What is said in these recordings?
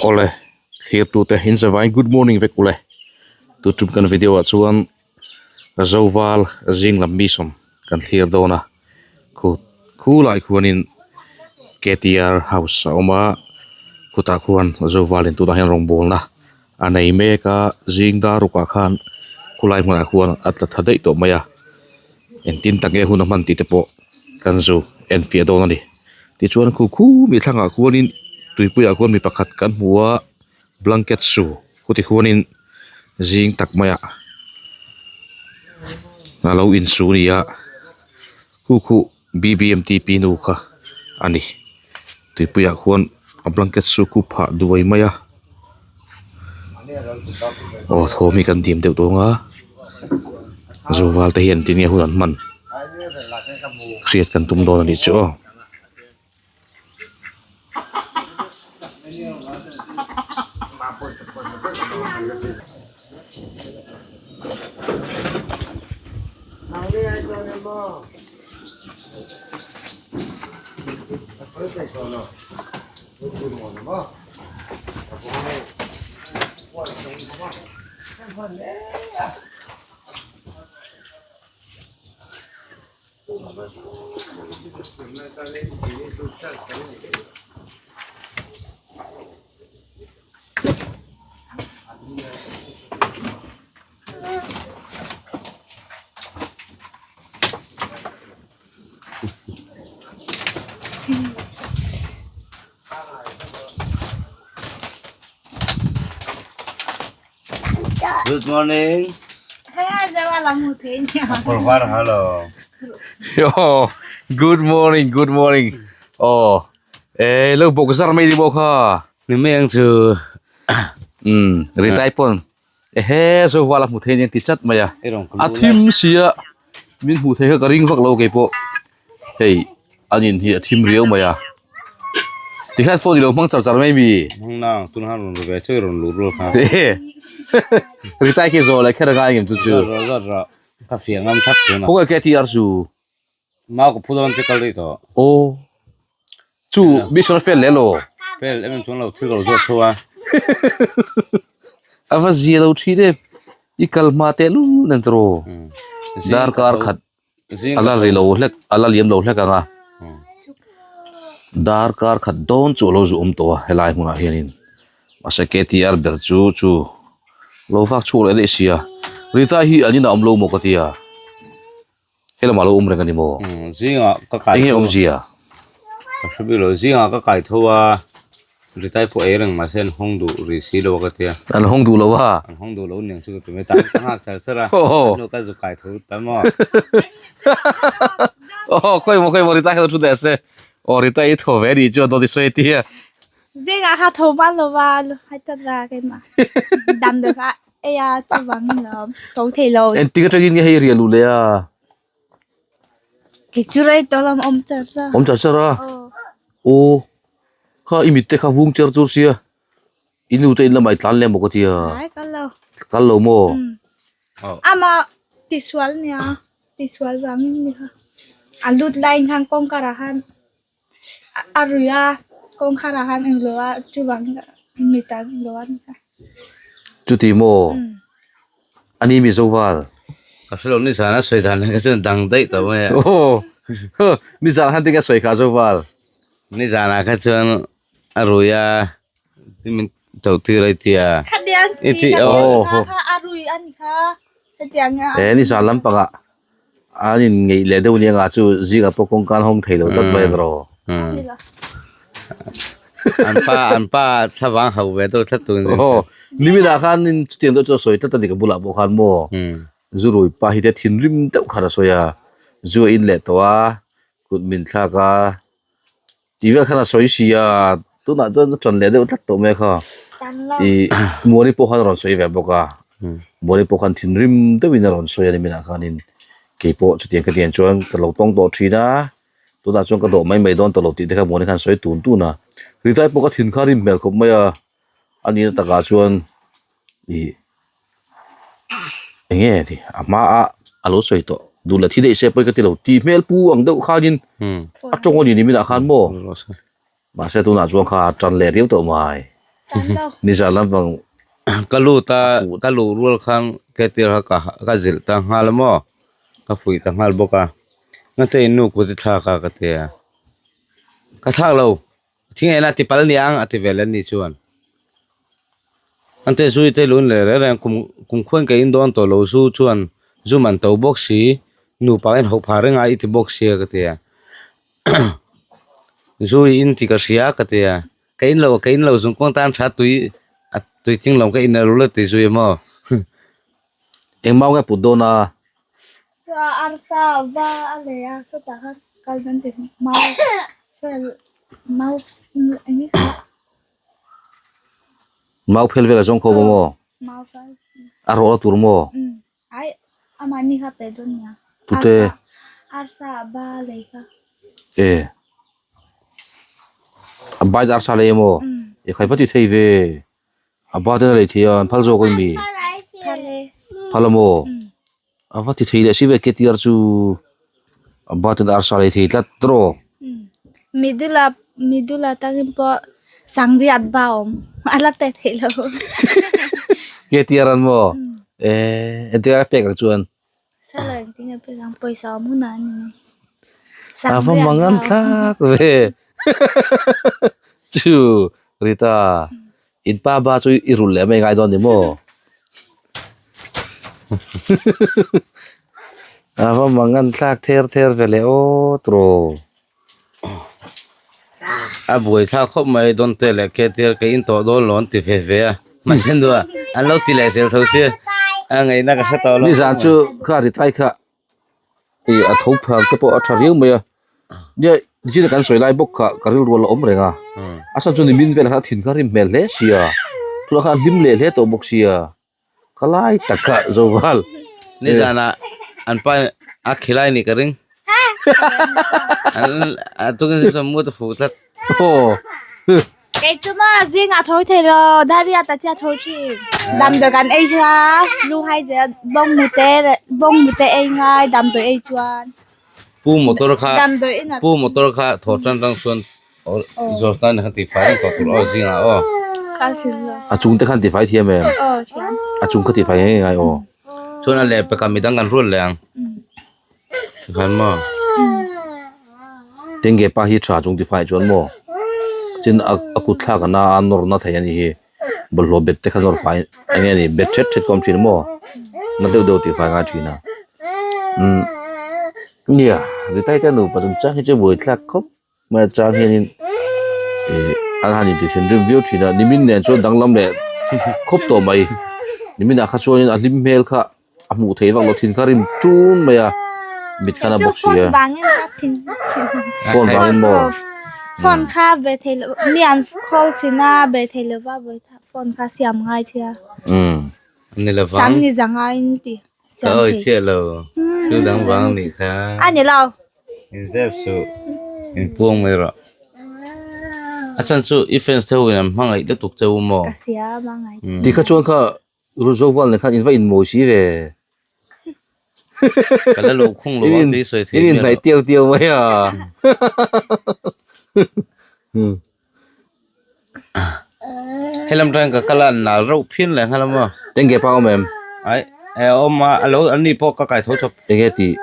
Awle thlir tute in zavai good morning vek ule tu tum kan video ah chuan zoval zing lam mi sawm kan thlir dawn a khu khulai khuanin ktr house a awm a khutah khuan zoval in tunah hian rawngbawlna a nei mek a zing dar rukah khan khulai hmunah khuan a tla tha daih tawh mai a engtin tak nge hun a hman tih te pawh kan zu enfiah dawn a ni. Tichuan khu khu mi thlangah khuanin tuipuiah khuan mi pakhat kan hmu a blanket su khuti khuanin zing tak maiah a lo insu a ni a khu khu B_B_M_T_P nu kha a ni tuipuiah khuan a blanket su khu phah duai mai a aw thawm hi kan dim deuh dawn a zoval te hian tinge hun an hman. Hriat kan tum dawn a nih chu aw. Good morning. Hello. Yo, good morning, good morning. Oh, eh, lo bok zar mai di bo kha. Ni me ang chu. Ritai pon. Ehe, zo wala mu thei ni ti chat mai a. A thim sia. Min hmu thei kha ka ring vak lo kei pawh. Hei, an in hi a thim riau mai a. Tikhian phone i lo hmang char char mai mi. Hmang nang, tun han rawn ve chu i rawn lut rul kha. Ritai khi zawh leh kher a ngai ngem chu chu. Zawt rawh, zawt rawh. Ka fiah ngam thap tun a. Khawngaih KTR chu. Mau ka phu dawn che kal rih tawh. Aw. Chu mission a fail leh lo. Fail em em chuan lo thil ka lo zawt tho a. A va zia lo thin em. I kal hma teh lul nen tawh. Darkar khat ala rei lo hlek ala liam lo hlek ang a darkar khat dawn chu a lo zu awm tawh a helai hmunah hianin mahse ktr ber chu chu lo vak chhuak leh daih sia Rita hi an inah awm lo maw ka tia helamah a lo awm reng a ni maw eng nge awmzia. Ka hre bik lo zingah ka kai tho a. Ritai pawh ei reng mahse an hawng duh rih si lo a ka tia. An hawng duh lo a. An hawng duh lo niang chu ka ti mai ta. Ka nghak char char a. Hnu ka zu kai tho ta maw. Aw khawi maw khawi maw Ritai kha lo thu teh se. Aw Ritai i tho ve a nih chuan dawt i sawi a tia. Zingah kha tho hman lo va hai ta ra keimah. Damdawi kha ei a chuvangin lo tho thei lo. Engtik atangin nge hei riah luh leh a? Kei chu rei tawh lam awm char char. Awm char char a? Aw. Kha i mit te kha vung cher chur sia i nu te in lamah i tlan lem maw ka tia. Ai kal lo. Kal lo maw? Ama tisual nia tisual vangin ni kha a lut laiin khan kawngkar ah khan a rui a kawngkhar ah khan englo a chuvang mit ah englo a ni kha. Chuti maw? Ani mi Zoval. Ka hre lo nizan a sawi dan kha chuan dang daih tawh mai a. Aw nizan han tinge a sawi kha Zoval. Nizanah kha chuan a rui a min to tir a i tia. Khatiang ti ka tih kha kha a rui a ni kha hetiang a. E nizan lampangah an in ngeih leh deuh nia nga chu zingah pawh kawngka an hawng thei lo tlat mai ang rawh. An pa an pa thlavang hauh ve deuh tlat tur a ni. Aw niminah khan in chutiang deuh chu a sawi tlat a ni ka bulah pawh khan maw zu rui pa hi te thinrim deuh khan a sawi a zu a in leh tawh a kut min thlak a. Tih vel khan a sawi si a, tunah chuan a ṭan leh deuh tlat tawh mai kha. Ih Muani pawh khan a rawn sawi ve bawk a, Muani pawh khan thinrim deuhin a rawn sawi a ni minah khanin keipawh chutiang ka tiang chuan ka lo tawng tawh ṭhin a, tunah chuan ka dawh mai mai dawn tawh lo tih te kha Muani khan a sawi tun tun a, Ritai pawh ka thin kha a rim hmel khawp mai a, a nihna takah chuan ih eng nge ni a hmaa a lo sawi tawh duh leh thi daih se pawi ka ti lo tih hmel pu ang deuh khanin a tawng a ni ni minah khan maw mahse tunah chuan kha a tan leh riau tawh mai. Nizan lampang Ka lut a, ka luh rual khan ketir kha ka ka zilh ta nghal a maw, ka fuih ta nghal bawk a, ngate in nu kut i thlak a ka ti a, ka thlak lo, thing en a ti pal niang a ti ve leh a ni chuan, ante zui te lun leh reng reng kum kum khuan ka in dawn tawh lo zu chuan zu man to bawk si nupa in hauh phah reng a i ti bawk sia ka ti a, zu i in tih ka hria ka ti a. Ka in lo, ka in lo zung kawng tan tha tui a tui tling lo ka in a rul a ti zui maw? Eng mau nge put dawn a? Chuan arsa va a lei a sawtah khan kal nan ti mau fel mau eng nge kha? Mau phel vel a zawng kho maw? Mau fel. A rawh a tur maw? Umm ai amahni kha pe dawn nia. Tute? Arsa va lei kha. E. A bite arsa lei emaw e khai va ti thei ve a bite a lei thei a an phal zawk a mi phal amaw a va ti thei leh si ve ketir chu a bite arsa lei thei tlat tawh middle ah middle ah tangin pawh sangriat ba awm a la pe thei lo ketir an maw eh entir a pek ang chuan. Sala engtin nge pek ang pawisa awm hunah a ni mai. A va mangan thlak ve chu Rita in pa ba chu i rulh leh mai ngai dawn ni maw a va mangan thlak ther ther ve leh aw tawh. A buai thlak khawp mai dawn te leh ketir ka in tawh dawn lo an ti ve ve a mahse nu ah an lo ti leh zel tho sia a ngaihna ka hre tawh lo nizan chu kha ri tai kha ih a tho phang te pawh a tha viau mai a nia nichina kan sawi lai bawk kha ka rilru a la awm reng a a chhan chu nimin velah khan a thin kha a rim hmel hle sia tunah khan a hlim leh hle tawh bawk sia. Ka lai tak kha Zoval. Nizanah an pa a khilai nih ka ring. An a tukin zing chuan mut a fuh tlat. Aw. Kei chu maw zingah tho thei lo Dariat a chia tho thin. Damdawi kan ei kha lunghai zela bawng mute leh bawng mute ei ngai damdawi ei chuan. Pu motor kha Damdawi inah Pu motor kha thaw tan tang chuan zawr tan khan tifai reng tawh tur aw zingah aw. Kal thin lo. A chung te khan tifai thiam em? Aw thiam. A chung kha tifai ngei ngai aw. Chuan a leh pekah midang kan rual leh ang. Tikhan maw? Tenge pa hi tha chung tifai chuan maw? Tin a a kut thlak a na a nawr na thei a ni hi. Bawlhhlawh bet te kha nawr fai eng nge ni bet thet thet ka awm thin maw? Na deuh deuh tifai ngai thin a. Umm nia Ritai te nupa chungchang hi chu buaithlak khawp. Hmai chang hianin ih an han inti thinrim viau thin a nimin nen chuan danglam leh khawp tawh mai niminah kha chuanin a hlim hmel kha a hmuh theih vak loh thin kha rim ṭun mai a mit khan a bawk si a phone vangin maw phone kha ve thei lo mi an call thin a be thei lova phone kha siam ngai thei a sang ni za ngaiin ti siam thei ka awi chiah lo thil dang vang a nih kha a ni lo. Inzep suh inpuang mai rawh. A chhan chu i fans te ho in an hmangaih lutuk che u maw? Ka sia hmangaih che. Ti kha chuan kha Ruzoval nen khan in va inmawi si ve. Ka la lo khung lo ang tih sawi thei In inhnaih tiau tiau mai a. Helam tang ka kal a an nal reuh phian leh nghal a maw? Enge pa awm em? Ai e awm a a lo an ni pawh ka kai tho chawp. Enge tih?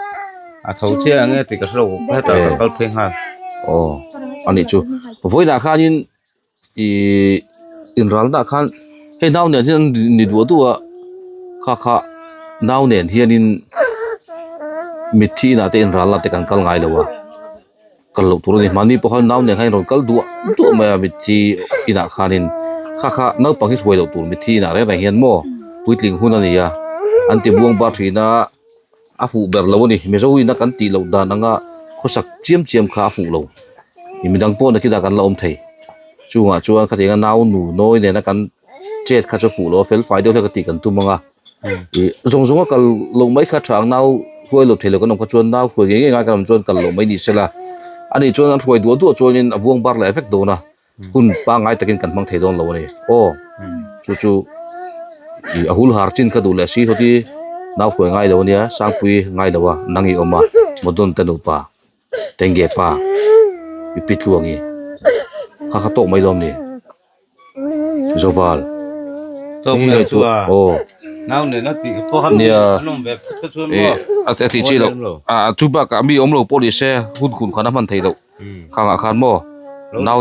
A tho chiah enge tih ka hre lo hetah ka kal phei nghal. Aw anih chu vawiinah khanin ih inralna khan hei nau nen hian ni duah duah a kha kha nau nen hianin mitthi inah te inralna te kan kal ngai lo a. Kal loh tur a ni. Mahni pawh khan nau nen khan in rawn kal duah duah mai a mitthi inah khanin kha kha naupang hi hruai loh tur mitthi inah reng reng hian maw puitling hun a ni a an ti buang bar thin a a fuh ber lo a ni. Mizo ina kan tih loh dan anga khawsak chiam chiam kha a fuh lo. Midang pawh nakinah kan la awm thei. Chungah chuan khatianga nau nu nawi nena kan chet kha chu a fuh lo a fel fai deuh hlek a tih kan tum ang a. Ih zawng zawnga kal loh mai kha tha ang nau hruai lo thei lo kan awm kha chuan nau hruai ngei ngei ngai kan awm chuan kal loh mai ni sela ani chuan an hruai duah duah chuanin a buang bar leh vek dawn a hun pangngai takin kan hmang thei dawn lo a ni aw chu chu ih a hul har chin kha duh leh si hawti nau hruai ngai lo a nia sangpui ngai lo a nang i awm a modon te nupa tenge pa i pi tluangi kha kha tawk mai lawm ni. Zoval. Tawk leh chu a. Aw. Nau nen a tih pawh kha Nia. an awm ve phut kha chuan Eh, maw? a a tih chi loh. A chu bakah mi awm lo pawh ni se hun khun khan a hman thei loh. Khangah khan maw nau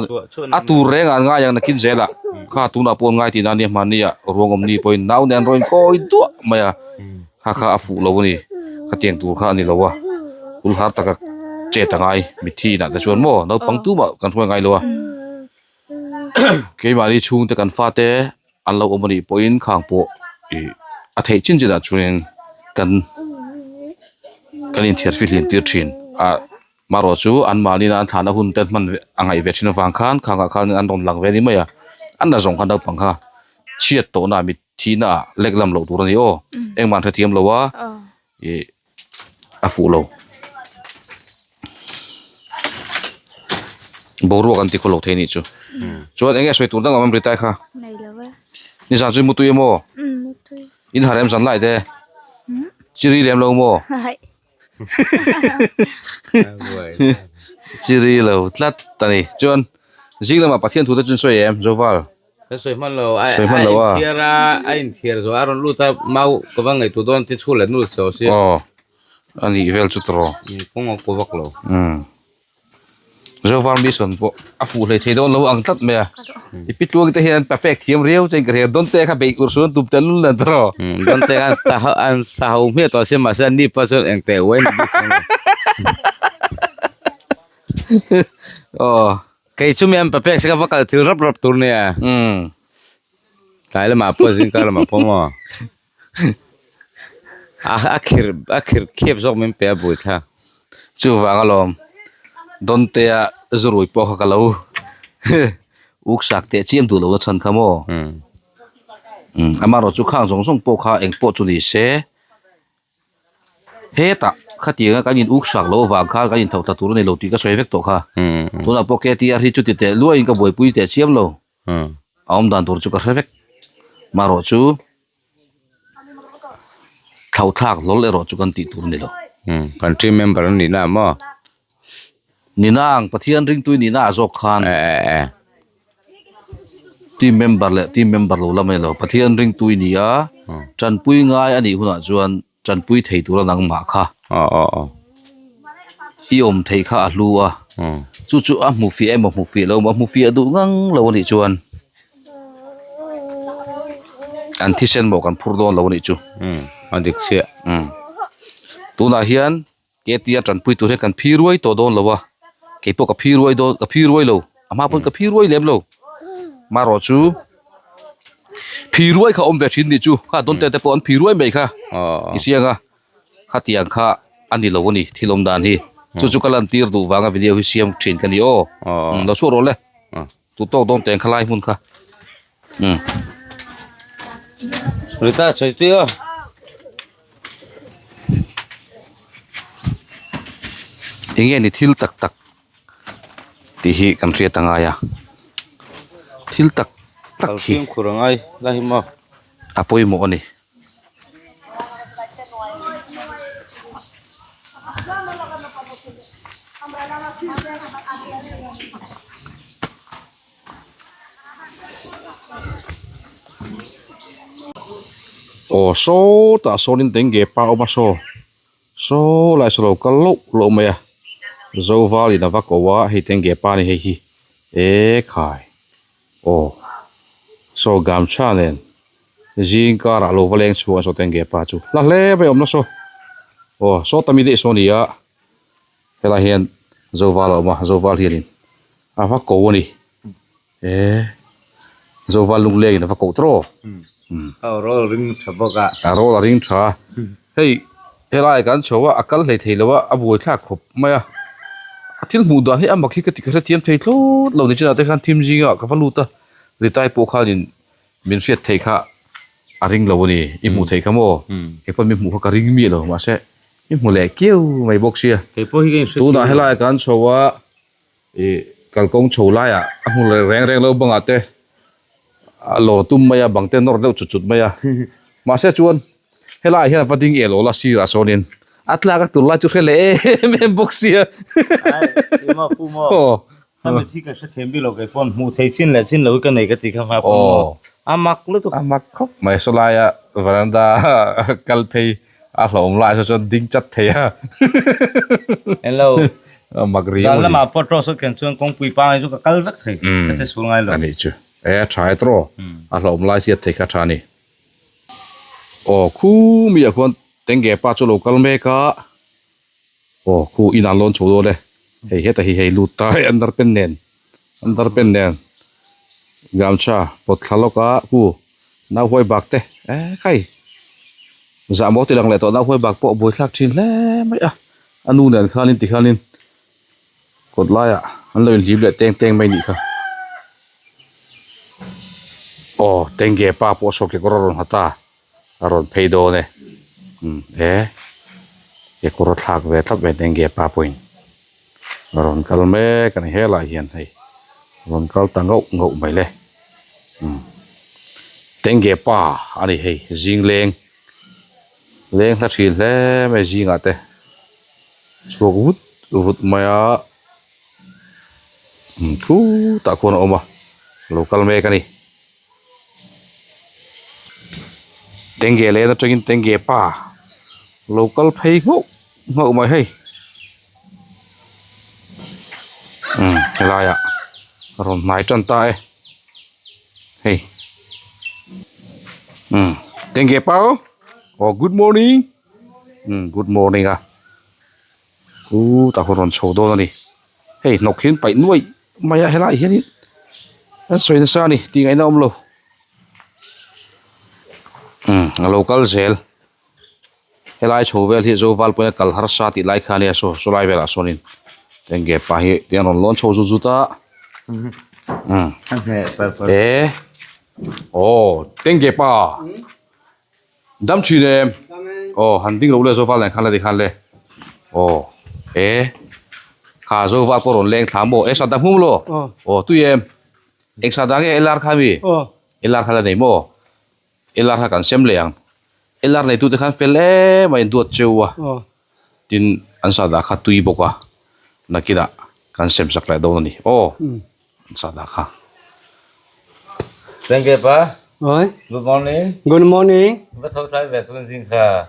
a tur reng an ngai ang nakin zelah kha tunah pawh an ngai tihna ania hmanni ah ruang awm ni pawhin nau nen an rawn kawi duah mai a kha kha a fuh lo a ni khatiang tur kha a ni lo a ulhar taka chet a ngai mitthi inah te chuan maw naupang tumah kan hruai ngai lo a keimahni chhungte kan fate an lo awm a nih pawhin khang pawh ih a theih chin chinah chuanin kan kan inthiar fihlim tir thin a marawh chu an mahni an thlahna hun te hman a ngaih ve thin avang khan khangah khan an rawn lang ve a ni mai a an la zawng khan naupang kha chhiat tawhna mit thihna ah lek lam loh tur a ni aw engmah an hrethiam lo a ih a fuh lo boruak an ti khaw lo thei anih chu chuan eng nge sawi tur dang awm ri tai kha nizan chu mutui emaw in har em zan lai te chiri lem lo maw chiri lo tlat a ni chuan zing lamah Pathian thu te chu an sawi em Zoval. Ka sawi hman lo a sawi hman lo a inthiar a a inthiar zo a rawn lut a mau ka va ngaihtuah dawn te chhul leh nul chho si aw a nih vel chu tawh kawng a kaw vak lo Zoval mission pawh a fuh hlei thei dawn lo ang tlat mai a i pi tluang te hian papek thiam riau chuan ka hria dawn te kha beih ur suan tum tel lul nen tawh dawn te khan an sa ho hmiah tawh si mahse an ni pawh chuan eng teh uai ni bik chuang lo aw Kei chu mi an papek se ka va kal chil rap rap tur nia. Umm. Tlai lamah pawh zingkar lamah pawh maw. A a khir a khir khiap zawk min pe a bui thlak. Chuvang alawm Dontea zurui pawh kha ka lo uk sak teh chiam duh lo na chhan kha maw. Umm amaherawhchu chu khang zawng zawng pawh kha eng pawh chu ni se. Hetah khatianga kan in uk sak loh avang khan kan inthoh thla tur a ni lo tih ka sawi vek tawh kha. Tunah pawh KTR hi chuti teh luaiin ka buaipui teh chiam lo. A awm dan tur chu ka hre vek. Marawh chu thlauhthlak hlawl erawh chu kan tih tur a ni lo. Kan team member a nih na maw? Ninang Pathian ringtui nihna ah zawk khan team member leh team member lo la mai lo. Pathian ringtui ni a, tanpui ngai a nih hunah chuan tanpui thei tura nangmah kha i awm theih kha a hlu a. Chu chu a hmu fiah emaw hmu fiah lo emaw a hmu fiah duh ngang lo a nih chuan an thisen maw kan phur dawn lo a nih chu. A dik chiah. Tunah hian. Ketia tanpui tur hian kan phi ruai tawh dawn lo a, kei pawh ka phi ruai dawn ka phi ruai lo a hma pawn ka phi ruai lem lo marawh chu phi ruai kha awm ve thin nih chu kha dawn te te pawh an phi ruai mai kha i siang a khatiang kha a ni lo a ni thil awm dan hi chu chu ka lan tir duh vanga video hi siam thin ka ni aw lo chhuak rawh le tu tawk dawn teng kha lai hmun kha. Rita sawi tui aw. Eng nge ni thil tak tak tih hi kan hriat a ngai a thil tak tak hi Fimkhur a ngai la hi maw a pawimawh a ni. Aw sawtah sawnin tenge pa awm a saw saw lai saw lo kal loh loh mai a zoval in a va ko a hei tenge pa a ni hei hi ekhai aw saw gamchha nen zing karah lo va leng chhuak a saw tenge pa chu hla hle mai a awm na saw aw sawta mi daih saw a ni a. Helai hian Zoval a awm a, Zoval hianin a va ko a ni. E Zoval lunglengin a va koh tawh. A rawl a ring tha bawk a. A rawl a ring tha. Hei helai kan chho a, a kal hlei thei lo a, a buai thlak khawp mai a. A thil hmuh dan hi a mak hi ka ti ka hrethiam thei thlawt lo ni chinah te khan thim zingah ka va lut a, Ritai pawh khanin min hriat theih kha a ring lo a ni i hmuh theih kha maw kei pawh mi hmuh kha ka ring miah lo mahse i hmu leh kiau mai bawk sia tunah helai kan chho a ih kalkawng chho laiah a hmu leh reng reng lo bangah te a lawr tum mai a bang te nawr deuh chut chut mai a mahse chuan helaiah hian a va ding el awl a sirah sawnin a tlak a tur lai chu hre leh em em bawk sia aw. Khami thi ka hrethiam bik lo kei pawn hmuh thei chin leh chin lo hi ka nei ka ti kha hma pawn maw a mak lutuk. A mak khawp mai sawlaia veranda kal phei a hlauhawm lai saw chuan ding chat thei a. Hello. A mak riau Zan lamah pawh torch ka ken chuan kawngpui pangai chu ka kal vek thei ka che sul ngai lo. A nih chu. E a tha e tawh a hlauhawm lai hriat thei kha a tha a ni. Aw khu mi ah khuan tengge pa chu lo kal mek a. Aw khu inah an lawn chho dawn e hei heta hi hei lut ta hei an darpen nen an darpen nen gamcha pawt thla lawk a khu nau huai bak te eh khai zah maw ti lang leh tawh nau huai bak pawh buai thlak thin hle mai a a nu nen khanin tikhanin kawt laiah an lo inhlim leh teng teng mai nih kha aw tengge pa pawh saw kekawr a rawn ha ta. A rawn phei dawn e umm he kekawr a thlak ve thlap ve teng ge pa pawhin a rawn kal mek a ni helaiah hian hei rawn kal ta ngauh ngauh mai le umm tengge pa a ni hei zing leng leng hla thin hle mai zingah te chhuak vut vut mai a umm khutah khuan a awm a lo kal mek a ni. Tengge len atangin tengge pa lo kal phei nghauh nghauh mai hei umm helaiah a rawn hnai tan ta e hei umm tengge pa aw aw good morning umm good morning a khutah khuan rawn chho dawn a ni hei hnawk hian paih nuaih. Mai a helaiah hianin an sawi nasa a ni tih ngaihna a awm lo umm a lo kal zel helai chho vel hi zo val pawhin a kal harsa tih lai kha ania saw saw lai velah sawnin enge pa hi tiang rawn lawn chho zut zut a umm e aw tengge pa dam thin em aw han ding lo le zo val nen khan la ti khan le aw e kha zo val pawh rawn leng thla maw e sat dah hmum lo aw tui em eng sat dah nge LR kha mi LR kha la nei maw LR kha kan sem leh ang LR nei tute khan fel em a in duat cheu a tin an sat dah kha tui bawk a nakinah kan sem sak leh dawn a ni aw. Sada kha. Thank you pa. Oi. Good morning. Good morning. Va tho tlai ve tun zing kha.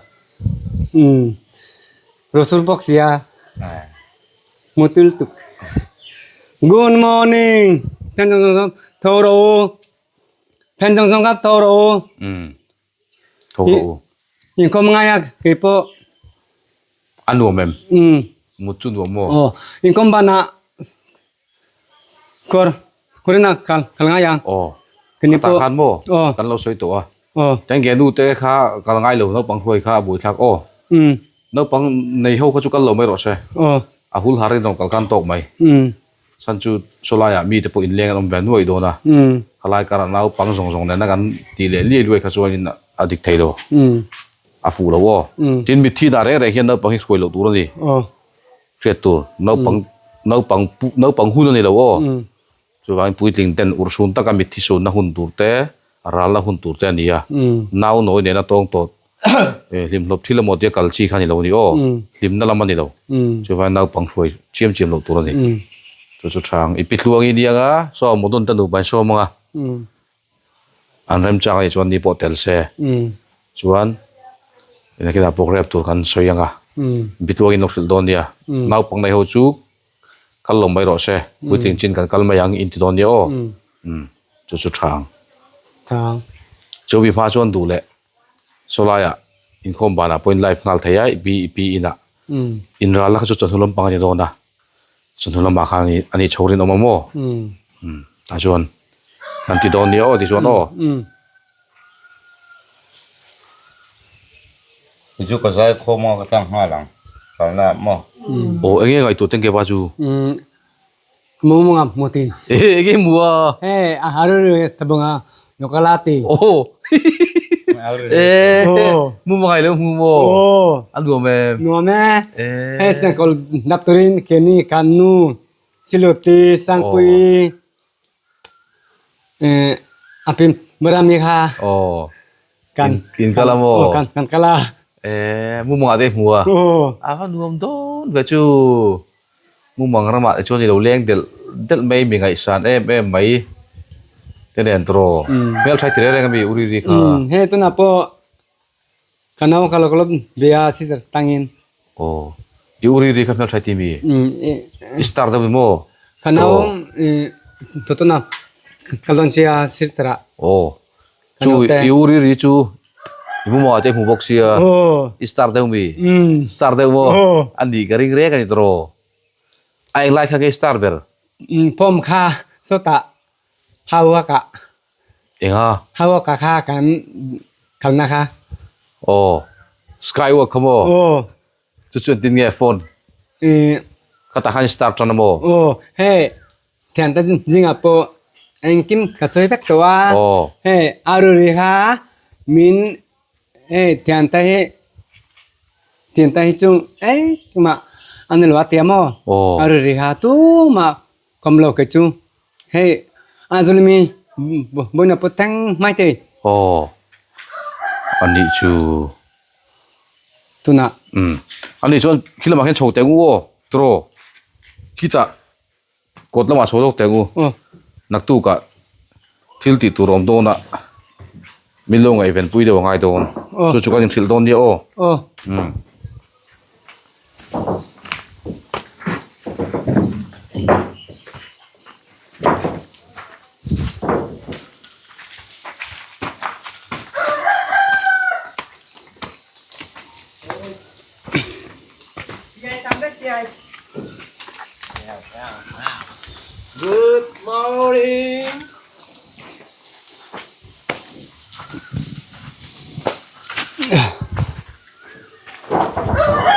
Rasul bawk sia. Mutul tuk. Good morning. Phen jong jong tho ro. Phen jong jong kap tho ro. Tho ro. In kom ngai a ke po. A nuam em? Mut chu nuam maw? Oh, in kom bana Kawr kawr in a kal kal ngai a. Aw. Kani Ka tah pawh khan maw? Aw. Kan lo sawi tawh a. Aw. Tengge nu te kha kal ngai lo naupang hruai kha a buaithlak aw. Umm. Naupang nei ho kha chu kal lo mai rawh se. Aw. A hul har in rawn kal khan tawk mai. Umm. Chhan chu sawlaiah mi te pawh inleng an awm ve nuaih dawn a. Umm. Khalai karah naupang zawng zawng nena kan tih leh liai luai kha chuanin a dik thei lo. Umm. A fuh lo aw. Umm. Tin mitthi dah reng reng hian naupang hi hruai loh tur a ni. Aw. Hriat tur naupang naupang naupang hun a ni lo aw. Chuvangin puitling ten urhsun taka mitthi sunna hun tur te, ralna hun tur te a ni a. Nau nawi nena tawng tawt hlimhlawp thil emaw tia kal chi kha a ni lo a ni aw. Hlimna lam a ni lo. Chuvangin naupang hruai chiam chiam loh tur a ni. Chu chu thang i pi tluang i nia nga saw mawdawn te nupa in sawm anga an remchang a nih chuan ni pawh tel se. Chuan engah pawh rep tur kan sawi ang a, bitluangin lo hrilh dawn nia. Naupang nei ho chu kal lo mai rawh se, puitling chin kan kal mai ang in ti dawn nia aw. Chu chu tha ang. Chu mi hma chuan duh leh sawlaiah inkhawm banah pawhin live nghal thei a, BEP inah inralna kha chu chawhnu lampang a ni dawn a. Chawhnu lamah khan a nih chho rinawm a maw? Tah chuan kan ti dawn nia aw tichuan aw. Chu ka zai khawm a ka tlang nghal ang kalna ah maw. Aw enge ngaihtuah teng ke pa chu? Mu mu ngam mu tin. Enge mu a? He a haru ru tabunga nokalati. Aw. E mu mangai lo mu maw? Aw. A nuam em? Nuam e. He sengkawl nap turin keni kan nu siluti sangpui a pim marami kha. Aw. Kan in kal a maw? Aw kan kan kal a. E mu mangah te hmu a? Aw. A va nuam dawn ve chu. Mumang ramah te chuan i lo leng delh delh mai mi ngaihsan em em mai te nen tawh hmeltha i ti reng reng ami uri ri kha. He tunah pawh ka nau kha lo ka lo bia a sister tangin. Aw i uri ri kha hmeltha i ti mi? I star deuh ni maw? Ka nau tawh tunah ka lawn sia sister ah. Aw Chu i u ri ri chu i mumawh te hmu bawk sia i star deuh mi star deuh maw a nih ka ring reng a ni tawh a englai kha nge i star ber Form kha sawtah hau a kah enga hau a kah kha kan kalna kha aw sky walk kha maw chu chu engtin nge phone ka tah khan i star tan a maw aw hei Thiante zingah pawh engkim ka sawi vek tawh a, hei a ruri kha min hei thiante hi thiante hi chu engmah a ni lo a tia maw a ruri kha tumah kawm lo kei chu hei a zulmi vawiin pawh thleng hmai thei. Aw anih chu tunah umm anih chuan khi lamah khian chho teh ngu aw tiraw khitah. Kawt lamah chho lawk teh ang u. Naktukah thil tih tur awm dawnah min lo ngaihven pui deuh a ngai dawn. Chu chu kan inhrilh dawn nia aw. Umm. Good morning.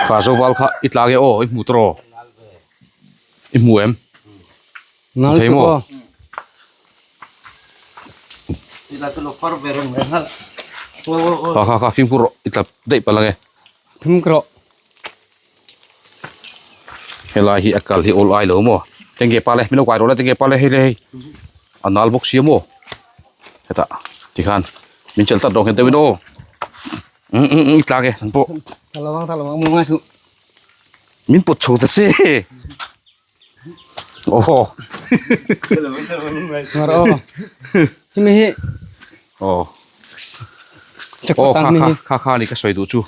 Kha zoval kha i tla nge aw i hmu tawh i hmu em Nal tu aw. Kha kha kha fimkhur rawh i tla daih palh ange. Fimkhur rawh. Helai hi a kal hi awl ai lo maw tenge pale min lo kai rawh le tenge pale hei le hei a nal bawk sia maw hetah tikhan min chelh tlat rawh nghet deuhin aw um um um i tlak e an pawh min pawt chho ta che aw aw aw kha kha kha kha ni ka sawi duh chu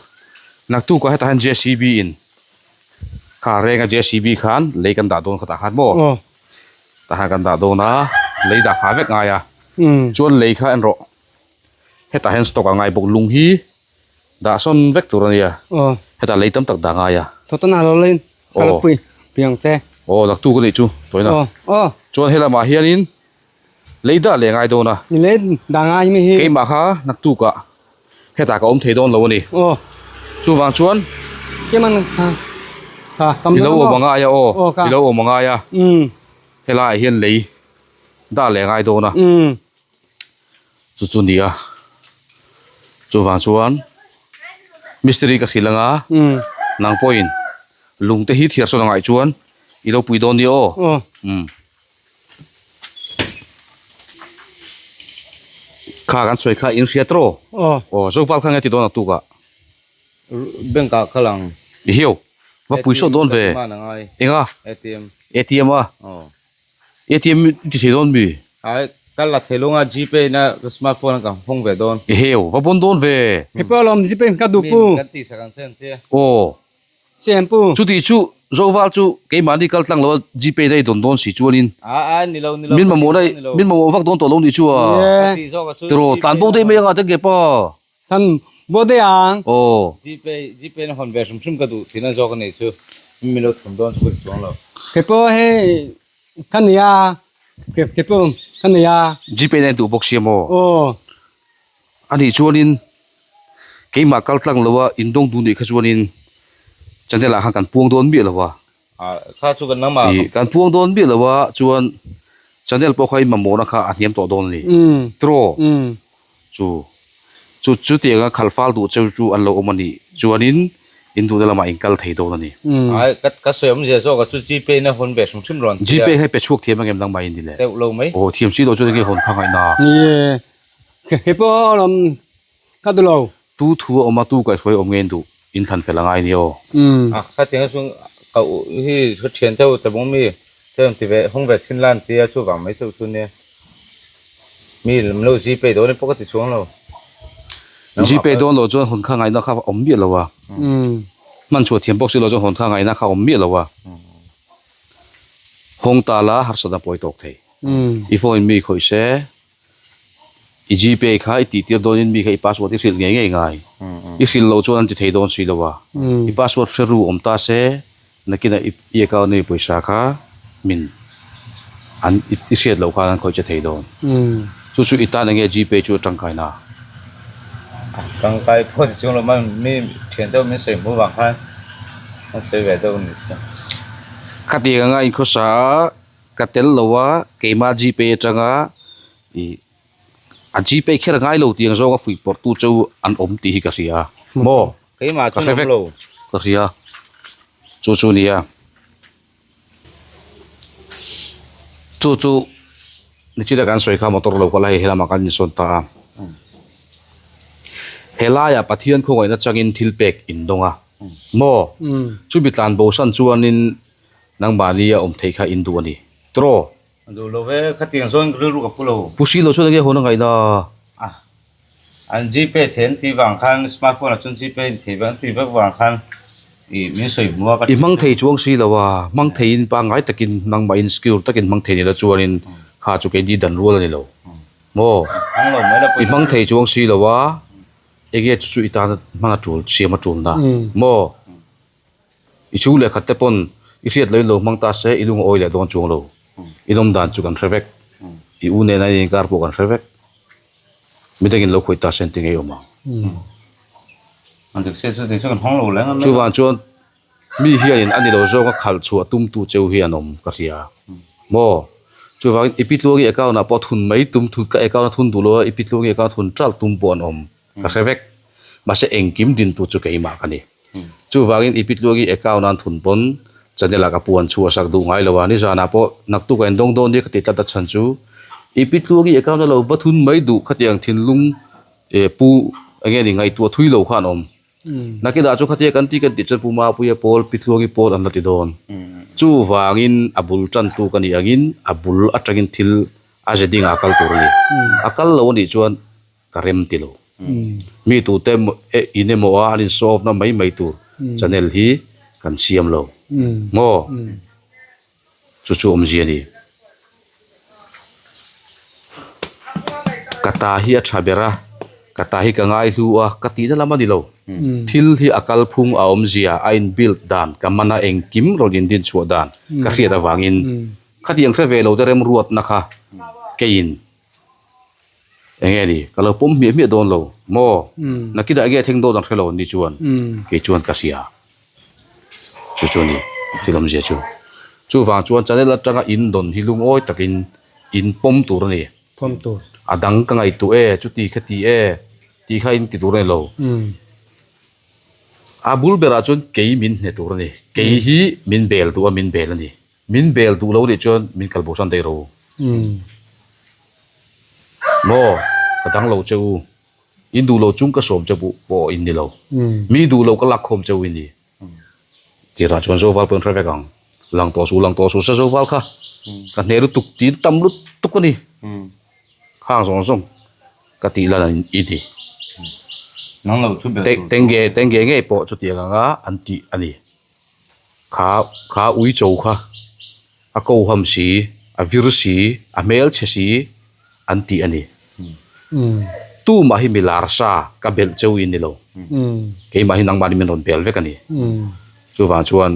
naktuk ah hetah hian JCB in kha renga JCB khan lei kan dah dawn khatah khan maw tah khan kan dah dawn a lei dah kha vek ngai a chuan lei kha en rawh hetah hian stock a ngai bawk lung hi dah sawn vek tur a nia hetah lei tam tak dah ngai a aw naktuk a nih chu tawina chuan helamah hianin. Lei dah leh ngai dawn a. Lei dah ngai mi hi. Keimah kha naktukah hetah ka awm thei dawn lo a ni. Aw. Chuvang chuan. Keimah ha ha kam I lo awm a ngai a aw. Aw ka. I lo awm a ngai a. Um. Helaiah hian lei dah leh ngai dawn a. Um. Chu chu ni a. Chuvang chuan mistiri ka hrilh anga. Um. Nang pawhin lungte hi thiar sawn a ngaih chuan i lo pui dawn nia aw. Aw. Um. Kha kan sawi kha in hria tawh aw. Aw Zoval kha nge ti dawn a tuk ah. Bank ah kal ang. I hiu va pui sawt dawn ve. Enga? ATM. ATM a? Aw. ATM i ti thei dawn mi? Ai kal la thei lunga Gpay na ka smartphone a ka hawng ve dawn. I hiu va bawn dawn ve. Hei pawh alawm Gpay ka duh pu. Min kan tih sak ang che ang che. Aw. Shampoo. Chuti chu Zoval chu keimahni kal tlang lo a Gpay daih dawn dawn si chuanin A a ni lo ni lo min mamawh daih min mamawh vak dawn tawh lo nih chu a tiraw tlan bo daih mai anga tenge pa. Tlan bo daih ang. Aw. Gpay Gpay na hawn ve hrim hrim ka duh thin a zawk a nih chu min lo thum dawn chu ka ti chuang lo. Kei pawh hei ka nei a kei pawh ka nei a. Gpay na duh bawk sia maw? Aw. Anih chuanin keimah kal tlang lo a indawng duh nih kha chuanin channel ah khan kan puang dawn miah lo a. Kha chu kan lamah. Ih kan puang dawn miah lo a chuan channel pawh kha i mamawhna kha a hniam tawh dawn a ni. Tiraw? Chu chu chutiang a khalh fal duh cheu chu an lo awm a nih chuanin in duhna lamah in kal thei dawn a ni. Ai ka ka sawi awmzia zawk a chu Gpay na hawn ve hrim hrim rawn tia. Gpay kha i pe chhuak thiam ang em nangmah in ni le? Deuh lo mai. Aw thiam si lo chuan enge hawn pha ngaihna? Ni He pawh a awm ka duh lo. Tu thu a awm a, tu kaihhruai awm nge in duh? In thlan fel a ngai nia aw. A khatiang a chuan Ka u hi ka thian deuh ta bawk mi chuan ti ve hawng ve chin la an tia chuvang mai chauh chu nia mi lam lo gpay dawn pawh ka ti chuang lo. Gpay dawn lo chuan hawn kha ngaihna kha awm miah lo a hman chhuah thiam bawk si lo chuan hawn kha ngaihna kha awm miah lo a hawng ta la harsatna pawi tawk thei i phone mi khawih se. I gpay kha i tihtir dawnin mi kha i password i hrilh ngei ngei ngai. I hrilh loh chuan an ti thei dawn si lo a. I password hre ru awm ta se, nakinah i account a mi pawisa kha min an i hriat loh khan an khawih che thei dawn. Chu chu i tan enge gpay chu a tangkaina? A tangkai pawh ti chung lo man mi thian deuh min sawi hmuh vang khan an sawi ve deuh a ni chu. Khatiang anga inkhawsa a Ka tel lo a, keimah Gpay atanga ih a Gpay kher ngai lo tih ang zawnga fuih pawrh tu chu an awm tih hi ka hria maw? Keimah Ka chuan hre awm vek lo. Ka hria chu chu nia. Chu chu nichina kan sawi kha motor lo kal a hei helamah kan insawn ta a. Helaiah Pathian khawngaihna changin thil pek in dawng a maw? Chumi tlan bosan chuanin Nangmahni a awm theih kha in duh a ni. Tiraw? A duh lo ve, khatiang chuan rilru ka pu lo. Pu Silo chuan enge hawn a ngaihna? A, an Gpay thei an tih vang khan smartphone ah chuan Gpay in thei vek an tih vek vang khan ih min sawi hmu a ka I hmang thei chuang si lo a, hmang theiin pangngai takin nangmahin secure takin hmang thei ni la chuanin kha chu keini dan rual a ni lo. Maw? Hmang lo mai la I hmang thei chuang si lo a, enge chu chu i tana hman a tul siam a tulna. Maw? I chu leh khat te pawn i hriat loin lo hmang ta se i lung a awi leh dawn chuang lo. I lawm dan chu kan hre vek. I u nena i inkar pawh kan hre vek. Midangin lo khawih ta se an ti ngei awm ang. Chuvang chuan mi hianin a ni lo zawng a khalh chhuah tum tu cheu hi an awm ka hria maw? Chuvangin i pi tluangi account ah pawh thun mai tum thun ka account a thun duh lo a i pi tluangi account a thun ṭalh tum pawh an awm ka hre vek. Mahse engkim din tu chu keimah ka ni. Chuvangin i pitluangi account an thun pawn channel ah ka puan chhuah sak duh ngai lo a, nizanah pawh naktuk a indawng dawn nia ka ti tlat a chhan chu i pitluangi account a lo va thun mai duh khatiang thinlung eh pu enge ni ngaihtuah thui lo kha an awm. Nakinah chu khatia kan ti kan tih chuan Pu Mapuia pawl pitluangi pawl an la ti dawn. Chuvangin a bul tantu ka nih angin a bul atangin thil a ze dingah a kal tur a ni. A kal lo anih chuan ka rem ti lo. Mi tute in emaw a an in show off na mai mai tur channel hi kan siam lo maw? Chu chu awmzia a ni. Ka ta hi a tha ber a, ka ta hi ka ngai hlu a, ka tihna lam a ni lo. Thil hi a kalphung a awmzia, a in build dan, ka mana engkim rawn in din chhuah dan ka hriat avangin khatiang hre ve lo te remruatna kha keiin Enge ni, ka lo pawm hmiah hmiah dawn lo maw? Nakinah enge thleng dawn ang hre lo ni chuan kei chuan ka hria. Chu chu ni thil awmzia chu. Chuvang chuan channel atanga in dawn hi lungawi takin in pawm tur a ni. Pawm tur. A dang ka ngaihtuah e, chuti kha ti e, tih kha in ti tur a ni lo. A bul berah chuan kei min hne tur a ni. Kei hi min bel duh a, min bel a ni. Min bel duh lo nih chuan min kal bosan daih ro. Maw, ka dang lo che u. In duh lo chung ka sawm che buh pawh in ni lo. Mi duh lo ka lak khawm che u i ni. Tirah chuan Zoval pawh in hre vek ang. Lang tawh suh, lang tawh suh sa Zoval kha. Ka hne lutuk tiin tam lutuk a ni. Khang zawng zawng ka tih lan i ni. Tenge, tenge ngei pawh chutiang anga an tih a ni. Kha kha ui cho kha a ko ham si, a vir si, a hmel chhe si an tih a ni. Tumah hi mi lar sa ka belh cheu in ni lo. Keimah hi nangmah ni min rawn bel vek a ni. Chuvang chuan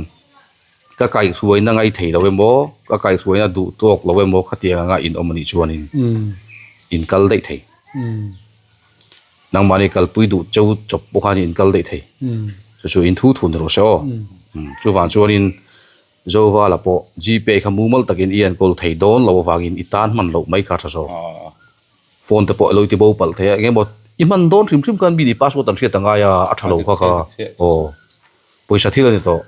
ka kaihhruaina ngai thei lo emaw, ka kaihhruaina duh tawk lo emaw khatiang anga in awm a nih chuanin in kal daih thei. Nangmahni kalpui duh cheu chawp pawh khan in kal daih thei. Chu chu in thu thu ni rawh se aw. Chuvang chuanin Zovala pawh Gpay kha mumal takin i enkawl thei dawn lo avangin i tan hman loh mai kha tha zawk. Phone te pawh ilo ti bo palh thei a, eng emaw i hman dawn hrim hrim khan mi nih password an hriat a ngai a, a tha lo kha kha aw. Pawisa thil a ni tawh.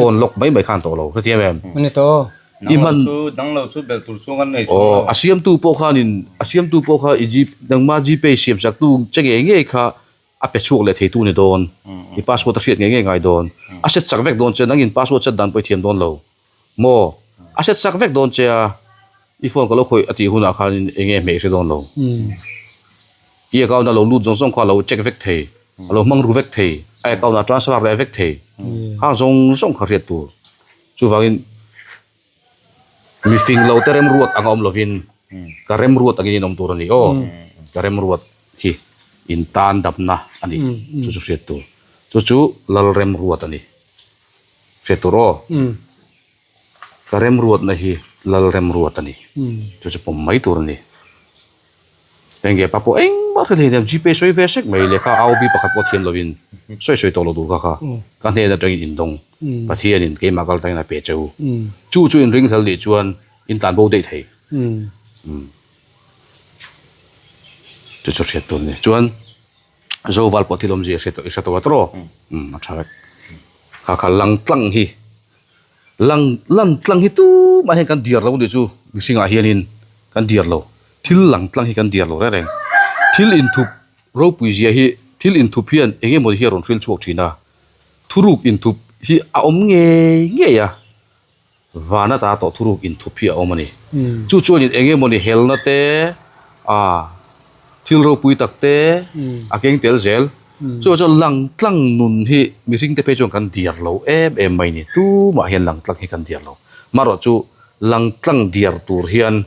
Phone lock mai mai khan tawh lo. Hrethiam em? A ni tawh. I hman. Dang lo chu belh tur chuang an nei chuang lo. Aw, a siamtu pawh khanin a siamtu pawh kha i G nangma Gpay siam saktu che ngei ngei kha a pe chhuak leh theitu ni dawn. I password a hriat ngei ngei ngai dawn. A set sak vek dawn che nangin password set dan pawh i thiam dawn lo maw? A set sak vek dawn che a, i phone ka lo khawih a tih hunah khanin eng nge hmeh i hre dawn lo. I account a lo lut zawng zawng kha a lo check vek thei, a lo hmang ru vek thei, a account ah transfer leh vek thei. Khang zawng zawng kha hriat tur. Chuvangin mifing lo te remruat anga awm lovin ka remruat angin in awm tur a ni aw. Ka remruat hi in tan damna a ni. Chu chu hriat tur. Chu chu lal remruat a ni. Hriat tur aw. Ka remruatna hi lal remruat a ni. Chu chu pawm mai tur a ni. Enge pa pawh engmah hre thei nen Gpay sawi ve sek mai lehkha AOB pakhat pawh thiam lovin sawi sawi tawh lo tur kha kha ka hnen atangin in dawng Pathianin keimah kal tangin a pe che u. Chu chu in ringhlel nih chuan in tlan bo daih thei. Chu chu hriat tur a ni. Chuan Zoval pawh thil awmzia hre tawh i hre tawh a tawh a tha vek. Kha kha lang tlang hi Lang lan tlang hi tumah hian kan diar lo nih chu mihringah hianin kan diar lo. Thil lang tlang hi kan diar lo reng reng. Thil inthup ropui zia hi thil inthup hian eng emaw hi a rawn hril chhuak thin a. Thuruk inthup hi a awm ngei ngei a. Van ata tawh thuruk inthup hi a awm a ni. Chu chuanin eng emaw ni helna te ah thil ropui tak te a keng tel zel. Chu chuan lang tlang nun hi mihring te phei chuan kan diar lo em em mai ni. Tumah hian lang tlang hi kan diar lo. Marawh chu lang tlang diar tur hian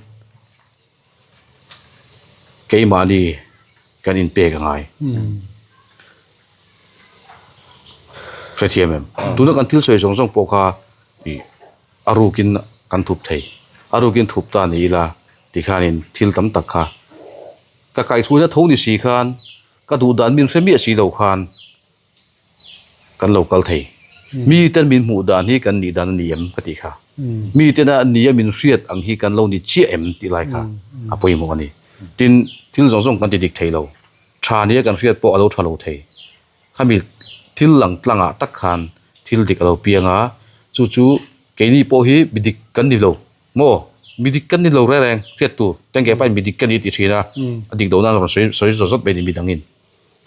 keimahni kan inpek a ngai. Hrethiam em? Tuna kan thil sawi zawng zawng pawh kha ih a rukin kan thup thei. A rukin thup ta ni ila tikhanin thil tam tak kha ka kaihhruaina tho ni si khan Ka duh dan min hre miah si lo khan kan lo kal thei. Mi ten min hmuh dan hi kan nih dan a ni em ka tih kha. Mi tena nia min hriat ang hi kan lo ni chiah em tih lai kha a pawimawh a ni. Tin, thil zawng zawng kan ti dik thei lo. Tha nia kan hriat pawh a lo tha lo thei. Khami thil lang tlangah tak khan thil dik a lo piang a, chu chu keini pawh hi mi dik kan ni lo. Maw? Mi dik kan ni lo reng reng, hriat tur. Tengke pahin mi dik ka ni tih thin a, a dik lohna an rawn sawi sawi zawt zawt mai ni mi dangin.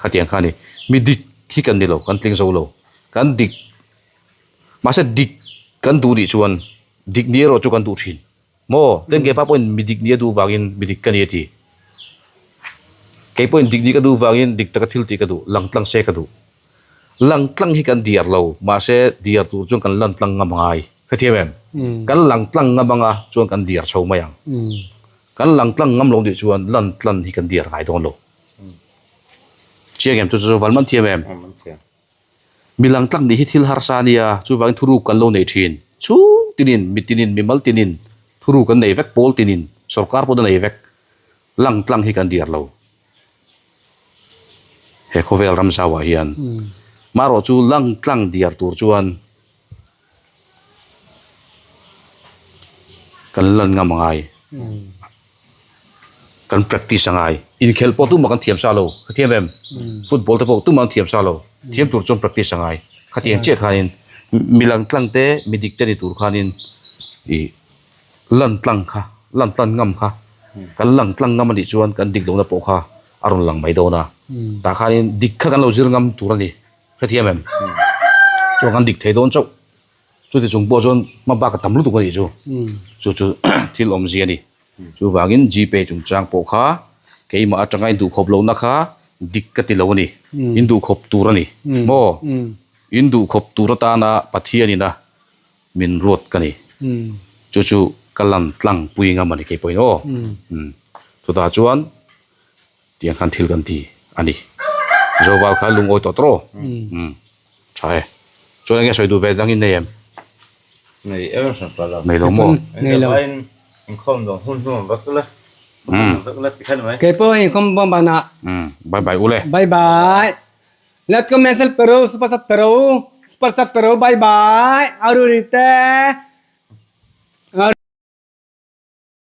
Khatiang kha a ni. Mi dik hi kan ni lo, kan tling zo lo. Kan dik, mahse dik kan duh nih chuan dik ni erawh chu kan duh thin. Maw? Tengke pa pawhin mi dik ni a duh vangin mi dik ka ni a ti. Kei pawhin dik ni ka duh vangin dik taka thil tih ka duh, langtlang se ka duh. Langtlang hi kan diar lo, mahse diar tur chuan kan lantlang ngam ngai. Hrethiam em? Kan langtlang ngam anga chuan kan diar chho mai ang. Kan langtlang ngam lo nih chuan lantlan hi kan diar ngai dawn lo. Chiang em? Chu chu Valman thiam em? Mi langtlang nih hi thil harsa a nia, chuvangin thuruk kan lo nei thin. Chhung tinin, mi tinin, mimal tinin thuruk an nei vek, pawl tinin, sorkar pawh a nei vek. Langtlang hi kan diar lo. He khawvel ram zauah hian marawh chu lang tlang diar tur chuan kan lan ngam a ngai kan practice a ngai inkhelh pawh tumah kan thiam sa lo ka thiam em football te pawh tumah an thiam sa lo thiam tur chuan practice a ngai khatiang chiah khanin mi lang tlang te mi dik te ni tur khanin ih. Lan tlang kha, lan tlan ngam kha, kan lang tlang ngam a nih chuan kan dik lohna pawh kha a rawn lang mai dawn a. Tah khanin dik kha kan lo zir ngam tur a ni, hrethiam em? Chuan kan dik thei dawn chauh. Chuti chung pawh chuan hma bak a tam lutuk a nih chu. Chu chu thil awmzia a ni. Chuvangin Gpay chungchang pawh kha keimah atanga in duhkhawp lohna kha dik ka ti lo a ni. In duhkhawp tur a ni maw? In duhkhawp tur atana Pathianin a Min ruat ka ni. Chu chu ka lan tlang pui ngam a ni kei pawhin aw. Chutah chuan tiang khan thil kan ti a ni. Zoval kha lungawi tawh tawh aw. Tha e. Chuan enge sawi duh ve dangin nei em? Nei em hran pa lo. Nei lo maw? Nei lo. Inkhawm dawng hun hnu ang vek la. Vek la ti khan mai. Kei pawh inkhawm bawm banah. Bye bye ule. Bye bye. Let comment sel pero super sat pero super sat pero bye bye aruri te.